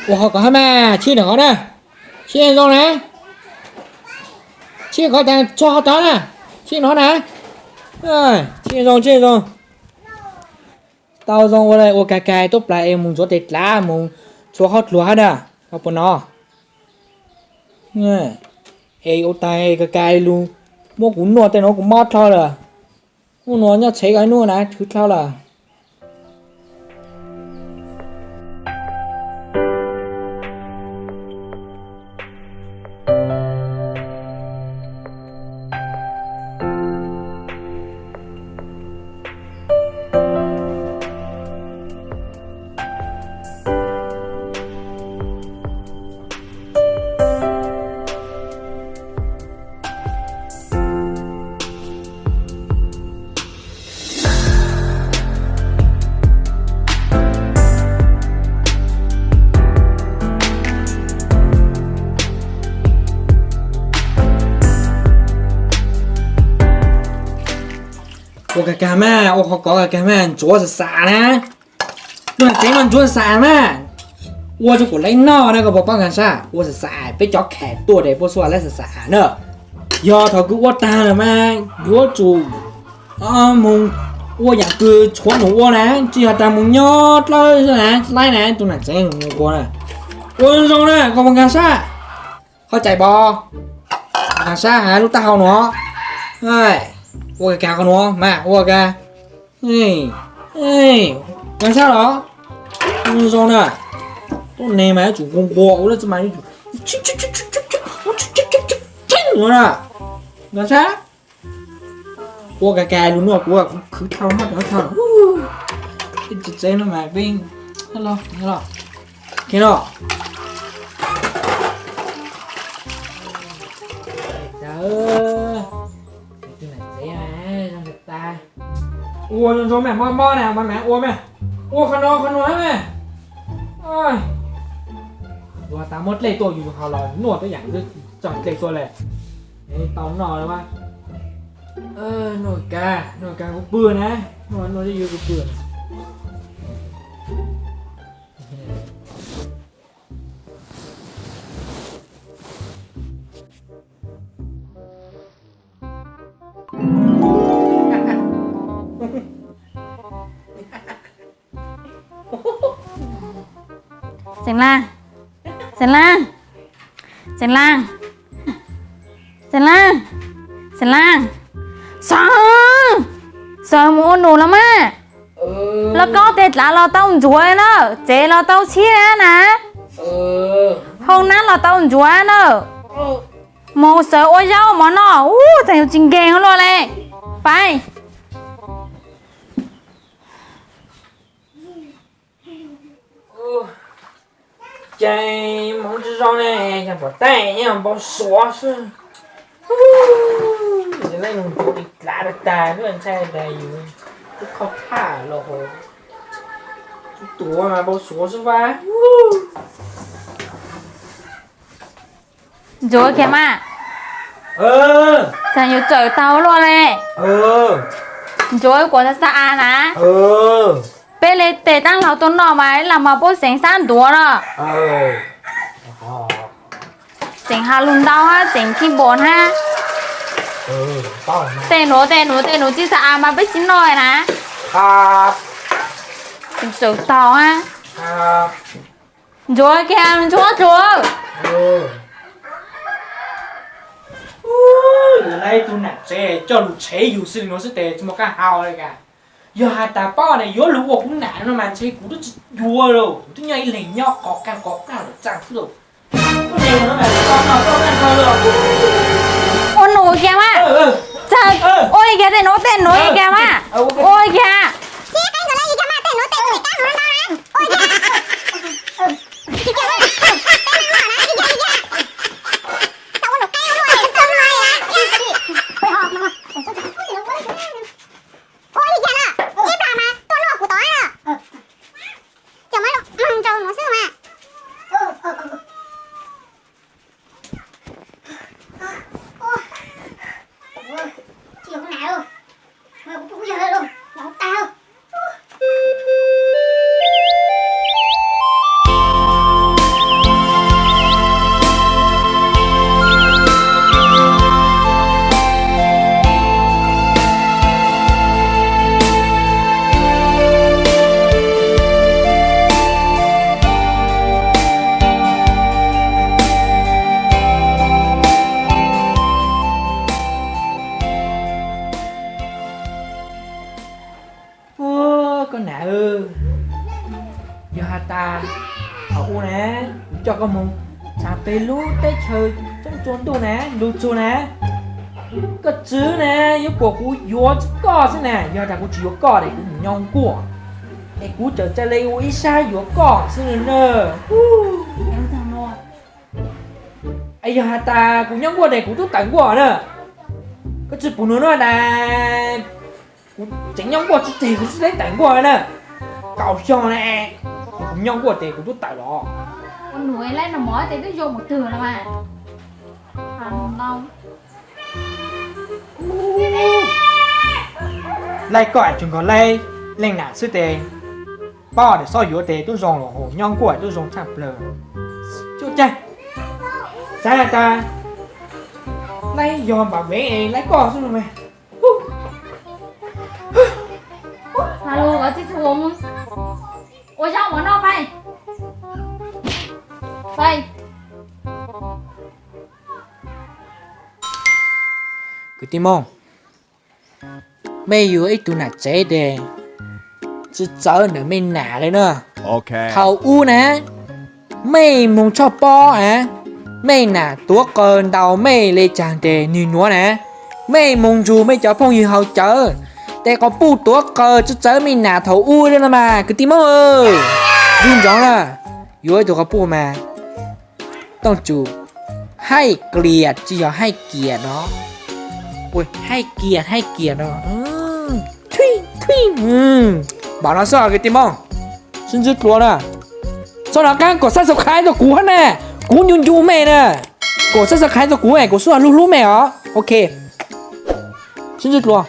Ua qhov kom hab mas, tshib ntawm qhov na, tshib zoo na, tshib qhov tas txog qhov tod na, tshib no na, tshib zoo, tshib zoo. Tau zoo ua, ua kag kag tuaj plas es mus ntxuav tes dlav mus txhua qhov dluag hab na, koj puas nov? Es ua taag kag kag lug, muab kuv nuaj tej nuav kuv mob dlhau lawm. Hnub nuav nyob tsev koj ib hnub na, khwv dlhau lawm. Ua kag kag mas, ua qhov kov kag kag mas, ntxuav xam xam na. Tug nam tsev no ntxuav xam xam mas, ua rua kuv lawv noj na, koj puas paub Nkag Sab? Ua xam xam, peb cov kham tuaj ces puab xub lawv xam xam na. Yog thaum kws ua taag lawm mas yuav tsum moog ua yaam kws tshuav num ua na, tsi yog taag moog nyob dlawb na, laib na, tug nam tsev moog ua na. Ua zoo na, koj puas Nkag Sab? Qhov cais pov, Nkag Sab has lub taub hau nuav, ua kag kag qhov nuav mas ua kag, Nkag Sab los, zoo na, tuab neeg mas yuav tsum nquag nquag ua lawm mas, Nkag Sab. Ua kag kag lug nuav kuv, kuv khwv dlhau, mob dlhau. Ib txwv tsev no mas peb, no. Ua zoo zoo mas, mob mob na, mas ua mas, ua qhov no qhov no mas. Ua tas muab dlej tuaj, yus ho los nuaj tuab yaam txog dlej tuaj le. Tau noj le a. Nuaj kag, nuaj kag kuv pw na, nuaj nuaj yuav kuv pw. Xeem Laag, Xeem Laag, Xeem Laag, Xeem Laag, Xeem Laag, Xeem, Xeem mus ua num los mas. Los koj tej dlav los tau ntxuav na, tsev los tau txhib na na. Hoo nab los tau ntxuav na. Mus xaws ua zaub mov noj, ub, tseem yus tsis nkeeg luaj le. Pab. Ces moog tsi zoo ne, yog pom tej npaum suav xwb. Leej nus ntxuav ib dlav tag tag, ntshai tas yus tub qhov phaj los hauv. Tub tuav mas npaum suav xwb fab. Ntxuav kiag mas. Tseem yuav txawm tau luaj le. Ntxuav kuas xa xa na. Peb le tes taab laug tuaj noj mas ib leeg mas puab xeem xab ntuav no. Tseem has lug ntau hab tseem khib npua hab. Tej nuav tej nuav tej nuav tsi xa a mas peb tsi noj na. Tseem txawm tau hab. Ntxuav kiag ntxuav ntxuav. Yog lawv tug nam tsev coj lug tshev yug xwb li nuav xwb tes tsi muaj kab hau le ka. Yog has tas paub na yuav lug ua kuv nam no mas ntshe kuv twb tsi yuav lawm, kuv twb nyob ib leeg nyob qov kaaj qov kaaj lawm tsaam xwb lawm. Ua num kiag mas. Ua li kiag tej nuav tej nuav li kiag mas. Ua li kiag. Ua li kiag na, ib plag mas tuaj luaj kuv tod na. Ces muab rau nuav xwb mas. Tsis yog kuv nam lauj, kuv pw kuv yawg lauj. Koj nam, yog has tas thaum ub na, kuv coj koj moog txhaav peg lub teb chaws coob tsuag ntuj na, lug txug na, koj txwv na yuav kuas kuv yuav koj xwb na. Yog has tas kuv tsis yuav koj es kuv mus nyob nkuaj, es kuv txawm ca le ua ib sab yuav koj xwb na. Es yog has tas kuv nyob nkuaj es kuv tub tawm nkuaj na. Koj tsi pum nua na, kuv tseem nyob nkuaj tsi tseg kuv tsi teb tawm nkuaj na. Kaum xyoo na, kuv nyob nkuaj ces kuv tub tawm los. Laib koj es tsuas nkaus laib leej nam xwb tes, paub tias xob yuav tes tub zoo los, nyob nkuaj tub zoo tshaj plawg. Cuj cag, xav has tas laib yog npam vev es laib koj xwb no mas. Ua zog ua noj pais. Kwv tij Hmoob, mej yuav ib tug nam tsev tes tsi txawv ntawm mej nam li na. Thaum ub na, mej moog tshoj pob na, mej nam tuav qawg ntaus mej le caag tes nwg nuav na, mej moog nrug mej cov phooj ywg haus cawv, tes quas puj tuav qawg tsi txawv mej nam thaum ub li no mas kwv tij Hmoob. Nrug ntsoov na, yuav ib tug quas puj mas tooj tsum haij kiam tsi yog haij kiam no. Haij kiam, haij kiam no. Npaum no xwb kwv tij Hmoob. Sib ntsib dlua na. Txhob nov qaab kom subscribe rua kuv hab na. Kuv ncu ncu mej na. Kom subscribe rua kuv, kuv xub hlub hlub mej os. Ok. Sib ntsib dlua.